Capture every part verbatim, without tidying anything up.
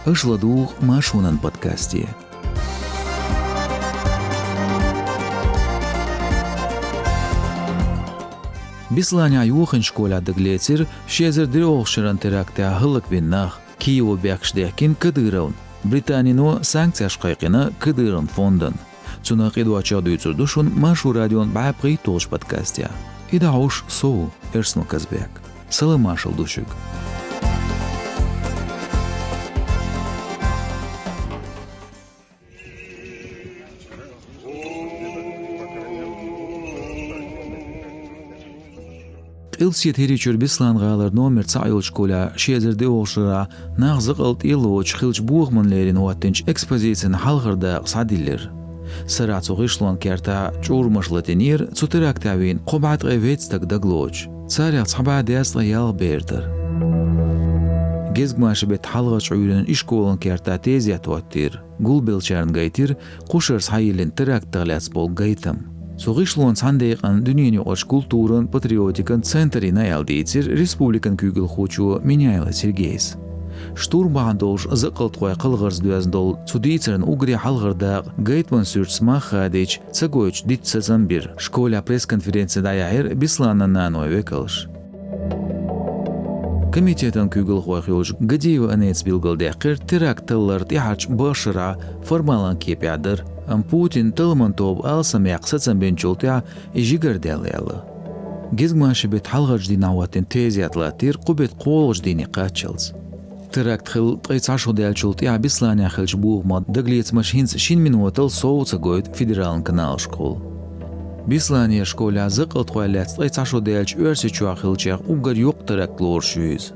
Аша ладугӀу Маршонан подкасте. Бесланехь Йоханан школехь дагалецира ши эзар диъолгӀачу шеран терактехь хӀаллакбина нах. Киево бехкаш даьхкина Кадыровна. Британино санкцеш кхайкхина Кадыровн фондана. Цунах къинойх дуьйцур ду шуна Маршо радион бӀе пхийтталгӀачу подкастехь. И дӀахьош со ву, Эрсмо Казбек. Салам-маршалла ду шуьга. Къилбаседа ХӀирийчуьра Беслан-гӀалара номер цхьаъ йолчу школехь ши эзар диъолгӀачу шарахь нах закъалталлочу хиллачу бохамна лерина хӀоттийначу экспозицин хьалхара дакъа схьадиллира. Сарахь цу гӀишлон кертахь чӀурмаш латийнера цу терактехь вийна кхо бӀе ткъе вейтта стаг дагалоцуш. Царех цхьа бӀе дезткъе ялх бер дара. Гезгмашин беттан хьалхарчу Ӏуьйранна и школан кертахь тезет хӀоттийра. Гулбеллачарна гайтира кху шарахь схьайиллина терактах лаьцна болу гайтам. Цу гӀишлонан цхьана декъана дуьненаюкъарчу культуран, патриотикан центр йина аьлла дийцира республикан куьйгалхочо Меняйло Сергейс. Штурм бахьана долуш закъалтхойн кхалхарца доьзна долу цу дийцарна уггаре хьалхара дакъа гайтаман суьртаца мах хадийча ца гойтуш дитта сацам бира. Школехь пресс-конференци дӀаяьхьира Бесланан наной векалша. Комитетан куьйгалхойх йолчу Гадиева Анетас билгалдаьккхира, теракт таллар тӀаьхьарчу бархӀ шарахь формалан кепехь дара, амма Путинан талламан тоба алсамъяккха сацам бинчул тӀаьхьа и жигара даьлла аьлла. Гезгмашин беттан хьалхарчу дийнахь хӀоттийна тезет латтийра кху беттан кхоалгӀачу дийне кхаччалц. Теракт хилла ткъе цхьа шо даьллачул тӀаьхьа Бесланехь хиллачу бохамах дагалецамаш хӀинца шина минотал сов ца гойту федералан каналашкахула. Бесланера школехь закъалтхой лаьцна ткъе цхьа шо даьллачу Оьрсийчохь хиллачех уггар йоккха теракт лоруш ю иза.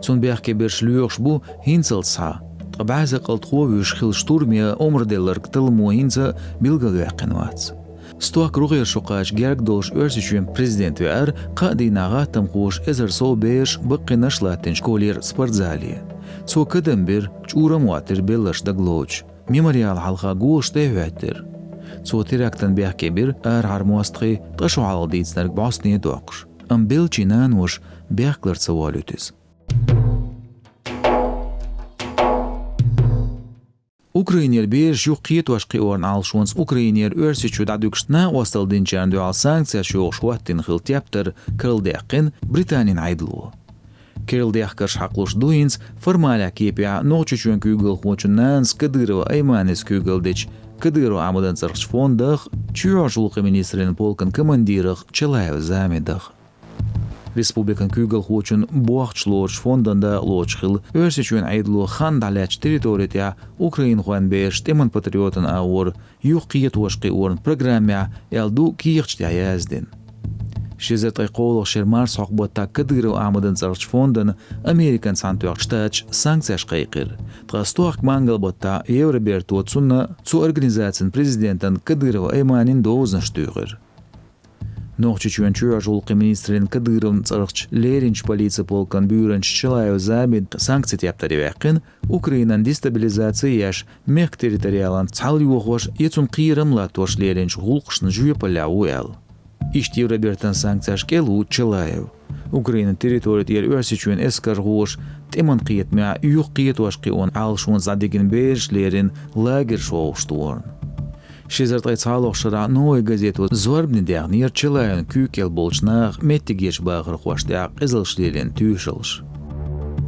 Цунна бехке берш лоьхуш бу хӀинцалц схьа, ткъа бӀе закъалтхо вуьйш хилла штурме омра делларг талламо хӀинца а билгалваьккхина вац. Стохка рогӀера шо кхача герга долуш Оьрсийчоьнан президент веара, кхаа дийнахь гӀаттамхоша эзар сов бераш баккхийнарш латтийна школера спортзале. Цо кадам бира, чӀурам а хӀоттийра белларш дагалоцуш. Мемориалан хьалха голаш тӀе а хӀоьттира. Цо терактана бехке бира арахьара мостагӀий, ткъа шо хьалха дийцинарг бӀостанехьа доккхуш. Амма беллачийн наноша бехкалур ца волуьйту иза. Украинера бераш юха кхетош кхиорна Ӏалашонца Украинера Оьрсийчу дӀадуьгуш накъосталла динчарна дуьхьал санкцеш йохуш хӀоттийна хилла тептар карладаьккхина Британин Ӏедало. Керла дехкарш хьакхалуш ду хӀинца формалехь кепехь Нохчийчоьнан куьйгалхочун нанас Кадырова Айманис куьйгалла дечу Кадыров Ахьмадан цӀарахчу фондах а, чоьхьарчу гӀуллакхийн министрийн полкан командирах Чалаев Замидах. Республикан куьйгалхочун бохчаллачу фондана дакъа лоцуш хилла Оьрсийчоьнан Ӏедало хан дӀалаьцначу территори тӀехь украинхойн бераш тӀеман патриотан агӀор юха кхетош кхиорна программехь аьлла ду кехаташ тӀехь яздина. Ши эзар ткъе кхоалгӀачу шеран марсхьокху баттахь Кадыров Ахьмадан цӀарахчу фондана Американ Цхьаьнатоьхначу Штаташа санкцеш кхайкхира. Ткъа стохка мангал баттахь Евроберто цунна, цу организацин президентан Кадыров Айманин довзанаш туьйхира. Нохчийчоьнан чоьхьарчу гӀуллакхийн министрийн Кадыровн цӀарахчу леринчу полицин полкан буьйранча Чалаев Замида санкцийн тептаре ваьккхина Украинан дестабилизаци еш, мехкан территориалан цхьалйохош я цунна кхерам латтош леринчу гӀуллакхашна жоьпаллехь ву аьлла. Иштта Евробертан санкцеш кӀел ву Чалаев. Украинан территори тӀера Оьрсийчоьнан эскархоша тӀеман кхетамехь юха кхетош кхиорна Ӏалашонца дӀадигина бераш лерина лагерш вовшахтохарна. Ши эзар ткъе цхьалгӀачу шарахь «Новая газета» зорбане даьхнера Чалаевн куьйга кӀел болчу наха меттигерчу бахархошна тӀехь къизаллаш лелийна тоьшаллаш.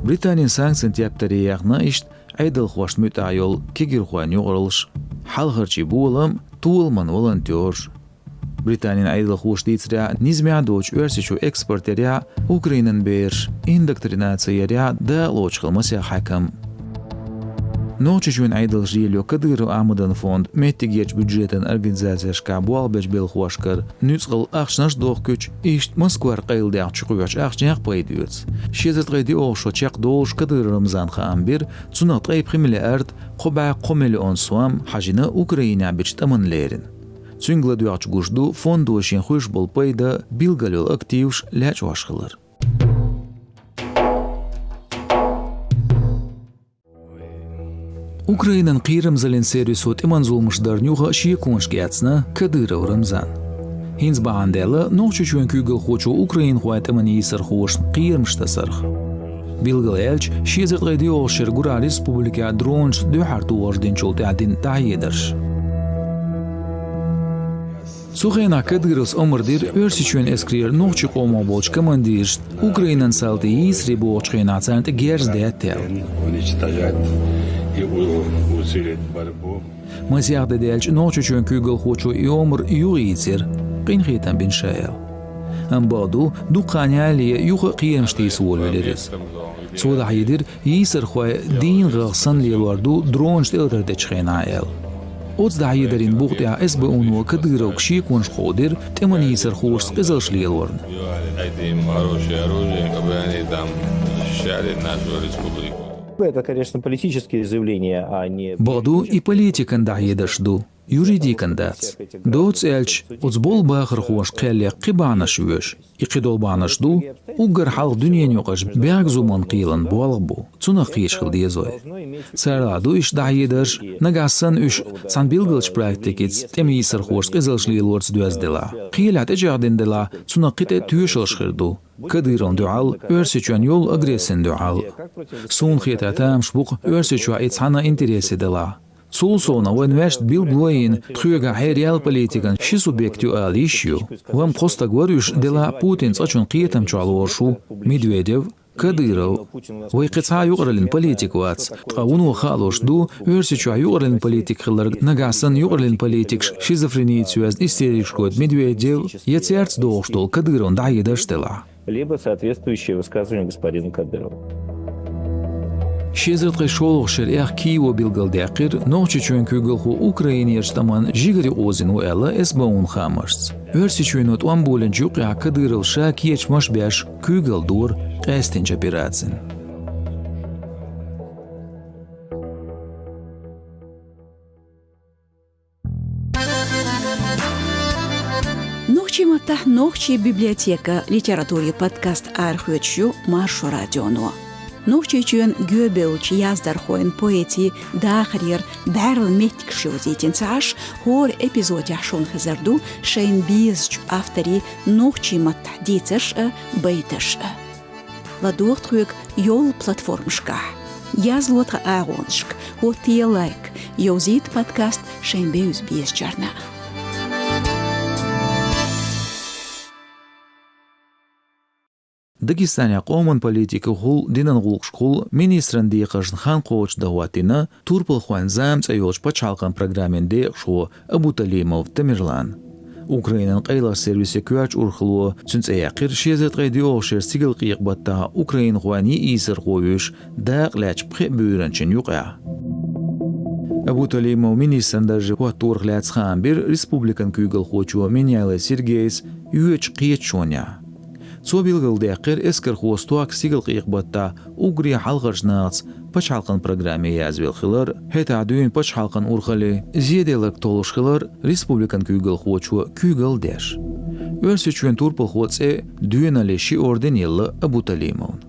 Британин санкцийн тептаре яьхна иштта Ӏедалхошна муьтӀахь йолу кегирхойн юкъараллаш, хьалхарчийн болам, толаман волонтёрш. Британин Ӏедалхоша дийцарехь, низамехь доцчу Оьрсийчу экспорт ярехь Украинан бераш, индоктринаци ярехь дакъа лоцуш хилла масех хьаькам. Нохчийчоьнан Ӏедалша лелайо Кадыров Ахьмадан фонд меттигерчу бюджетан организацешкахь болх бечу белхошкара нуьцкъала ахчанаш а дохкуьйтуш, иштта Москвара къайладаьхна чукхоьхьучу ахчанех а пайда оьцу. Ши эзар ткъе диъолгӀачу шо чекхдолуш Кадыров Рамзана хаам бира, цунах ткъе пхи миллиард кхо бӀе кхо миллион сом хьажийна Украинехь бечу тӀамна лерина. Цуьнга ладоьгӀча гуш ду фондо шен хуьлуш болу пайда, билгал йолу активаш лечкъош хилар. Украинан кхерамзаллин сервисо тӀеман зуламаш дарна юха шеконашка эцна Кадыров Рамзан. ХӀинца бахьана даьлла Нохчийчоьнан куьйгалхочо украинхойн тӀеман йийсархошна кхерамаш тасарх. Билгал аьлча, ши эзар ткъе доьалгӀачу шеран гурахь республикехь дронашца дуьххьара тохарш динчул тӀаьхьа дина дӀахьедарш. Цу хенахь Кадыровс омра дира Оьрсийчоьнан эскарера нохчийн къомах болчу командирашна, Украинан салтий йийсаре богӀучу хенахь царна тӀе герз детта аьлла. Масех де даьлча, Нохчийчоьнан куьйгалхочо и омра юхайийцира, къинхетам бина ша аьлла. Амма бакъду, дукха хан ялале юха а кхерамаш тийса волавелира иза. Цо дӀахьедира, йийсархой дийнан гӀагӀ санна лелор ду дронаш тӀелатар дечу хенахь аьлла. Оцу дӀахьедарийн буха тӀехь СБУ-но Кадыровга шеконаш кховдийра тӀеман йийсархошца къизаллаш лелорна. Это, конечно, политические заявления, а не... Бакъду, и политикан дӀахьедарш ду, юридикан дац. Доцца аьлча, оцу болу бахархоша кхел ян кхин бахьанаш йоьшу. И кхидолу бахьанаш ду, уггар хьалха дуьненан юкъарчу баьргазоман кхелан болх бу, цунах кхеташ хила деза вай. Царалахь ду иштта дӀахьедарш, нагахь санна уьш цхьана билгалчу практикица, тӀеман йийсархошца къизаллаш лелорца доьзна делахь. Кхелехь тӀечӀагӀдина делахь, цунах кхин тӀе тоьшаллаш хир ду. Кадыровна дуьхьал, Оьрсийчоьнна йолу агрессина дуьхьал. Суна хетахь, тамаш бу-кх Оьрсийчохь и цхьана интересе делахь. Цул совнаха вайн ваьшна билгало а йина, тхоьгахь хьераяьлла политикан ши субъект ю ала йиш ю. Ламма тхо стаг вара уьш, делахь Путинан цӀа чун кхетам чохь лоруш ву Медведев, Кадыров. Вай кхин цхьа а юкъараллин политик вац, ткъа вуно хаалуш ду, Оьрсийчохь юкъараллин политик хилларг, нагахь санна юкъараллин политикаш шизофрени йоьзна истерикаш гойту Медведев я цаьрца догӀуш долу Кадыровн дӀахьедарш делахь. Либо соответствующее высказывание господина Кадырова. Ши эзар ткъе шолгӀачу шеран эхь Киево билгалдаьккхира, Нохчийчоьнан куьйгалхо Украинерчу тӀамна жигара юкъаозийна ву аьлла СБУ-н хаамашца. Оьрсийчоьно тӀом болийначу юкъехь Кадыров ша кечамаш а беш, куьйгалла дора къаьстинчу операцина. Нохчийн маттахь «Нохчийн библиотека» литературин подкаст арахоьцуш ю Маршо радионо. Нохчийчоьнан гӀоьнчу яздархойн, поэтийн дахарера бӀаьрла меттигаш йовзийтина ца Ӏаш, хӀора эпизодехь шуна хезар ду шайна безачу авторийн нохчийн маттахь дийцарш а, байташ а. ЛадогӀа тхоьга йолу платформашкахь. Язло тхан агӀонашка, хӀоттае лайк, йовзийта подкаст шайн бевза-безачарна. Дагестанехь къоман политикехула, динан гӀуллакхашкахула министран декхаршна хан кхочушдан хӀоттийна «Турпалхойн зама» цӀе йолчу пачхьалкхан программин декъашхо Абуталимов Тамерлан. Украинан къайлахчу сервисийн коьртачу урхалло цуьнан цӀе яьккхира ши эзар ткъе доьалгӀачу шеран стигалкъекъа-баттахь украинхойн йиъ йийсархо вуьйш дакъа лаьцначу пхеа буьйранчин юкъахь. Абуталимов министран дарже хӀотторах лаьцна хаам бира республикан куьйгалхочо Меняйлой Сергейс йоьдучу кхеташонехь. Цо билгалдаьккхира эскархойн стохка стигалкъекъа-баттахь уггаре хьалхарчу нахаца пачхьалкхан программе язвелла хилар, хӀетахь дуьйна пачхьалкхан урхаллин зеделларг толлуш хилар республикан куьйгалхочо куьйгалла деш. Оьрсийчоьнан турпалхо цӀе доьналле ши орден елла Абуталимовна.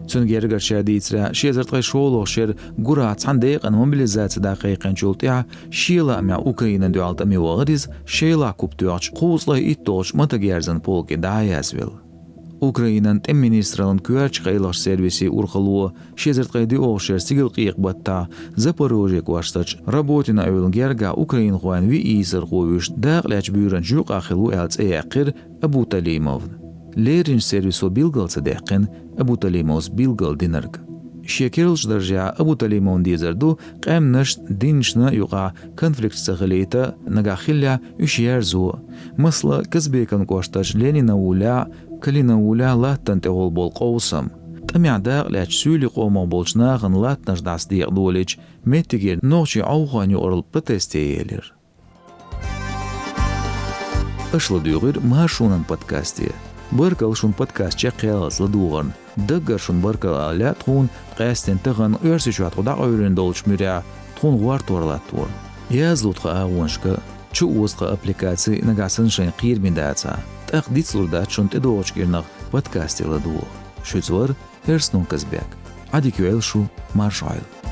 Цуьнан гергарчара дийцарехь, ши эзар ткъе шолгӀачу шеран гурахь цхьана декъана мобилизаци дӀакхайкхинчул тӀаьхьа шен лаамехь Украинан дуьхьал тӀаме вахара иза, шелахь куп тоьхча кхузткъе итталгӀачу мотогаьрзан полке дӀа а язвелла. Украинан тӀеман министраллин коьртачу къайлахчу сервисийн урхалло ши эзар ткъе доьалгӀачу шеран стигалкъекъа-баттахь Запорожье кӀоштарчу Работино-Эвлан гергахь украинхойн йиъ йийсархо вуьйш дакъа лаьцначу буьйранчин юкъахь хилла ву аьлла цӀе яьккхира Абуталимовна. Лерринчу сервисо билгал ца даьккхина Абуталимовс билгалдинарг. Шен керлачу даржехь Абуталимовна дезар ду къаьмнашна, динашна юкъахь конфликташ ца хилийта, нагахь хиллехь уьш ерзо. Масала, Казбекан кӀоштарчу Ленино-Уллехь, Калино-Уллехь латтана тӀехула болу къовсам. ТӀамехь дакъа лаьцначу суьйлин къомах болчу нахана латтанаш дӀасадекъа долийча, меттигера нохчийн Ӏовхойн юкъаралла протесте елира. Аша ладуьйгӀира Маршонан подкасте. Баркалла шуна подкаст чекхъяллалц ладогӀарна. Даггара шуна баркалла ала лаьа тхуна, къаьсттина тахана Оьрсийчохь тхо дӀакъевлина долчу муьрехь тхуна гӀортор латторна. Язло тхан агӀонашка, чуоза тхан аппликаци, нагахь санна шайна кхераме дацахь. ТӀаккха дицлур дац шуна тӀедогӀучу кӀирнах подкасте ладогӀа. Шуьца вара Эрснон Казбек. Ӏадика йойла шу, марша Ӏойла.